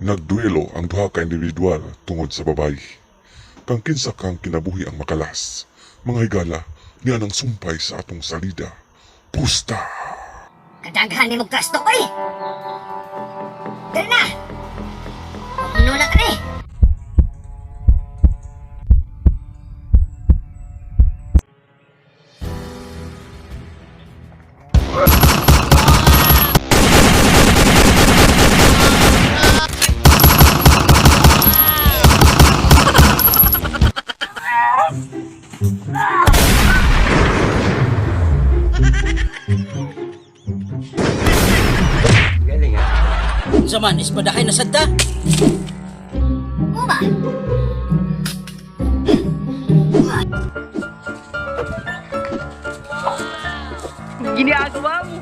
Nagduelo ang duha ka individual tungod sa babayi. Kang kinsa kang kinabuhi ang makalas. Mga higala, niya nang sumpay sa atong salida. Pusta! Kadaghan ni mo gasto, oy! Dali na! Ano na kami? Galing ha? Unsa man, ispadahay na sad ta. Mo ba? Ginagawa mo!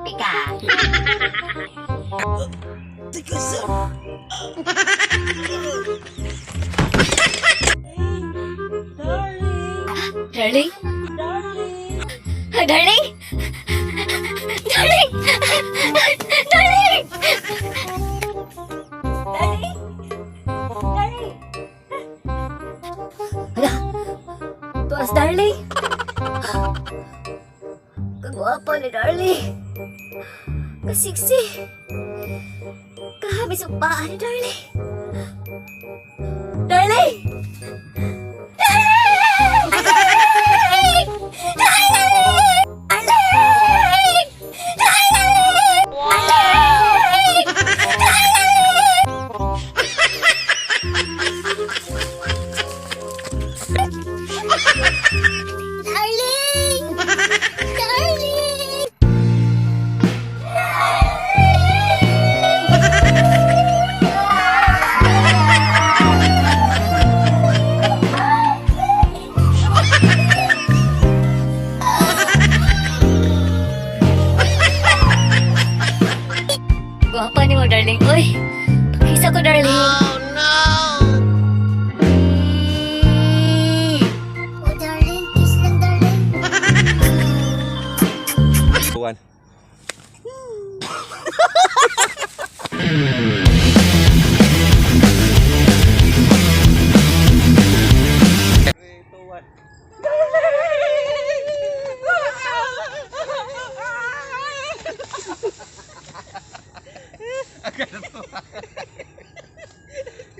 Pika! Darling? Darling? Darling! Darling! Darling! Darling! Hala! Tuas, darling! Kagwapa ni darling! Kasiksi! Kahamis ang paa ni darling! Darling! Darling! Darling! Darling! Darling! Darling! Darling! Darling! Darling! Darling! Gwapa ni mo, darling. Uy, pakisa ko, darling. Oh, no! Oh, darling. Kiss lang, darling. One. Three, two, one.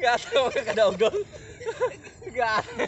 Gato ka kadawgong. Gato.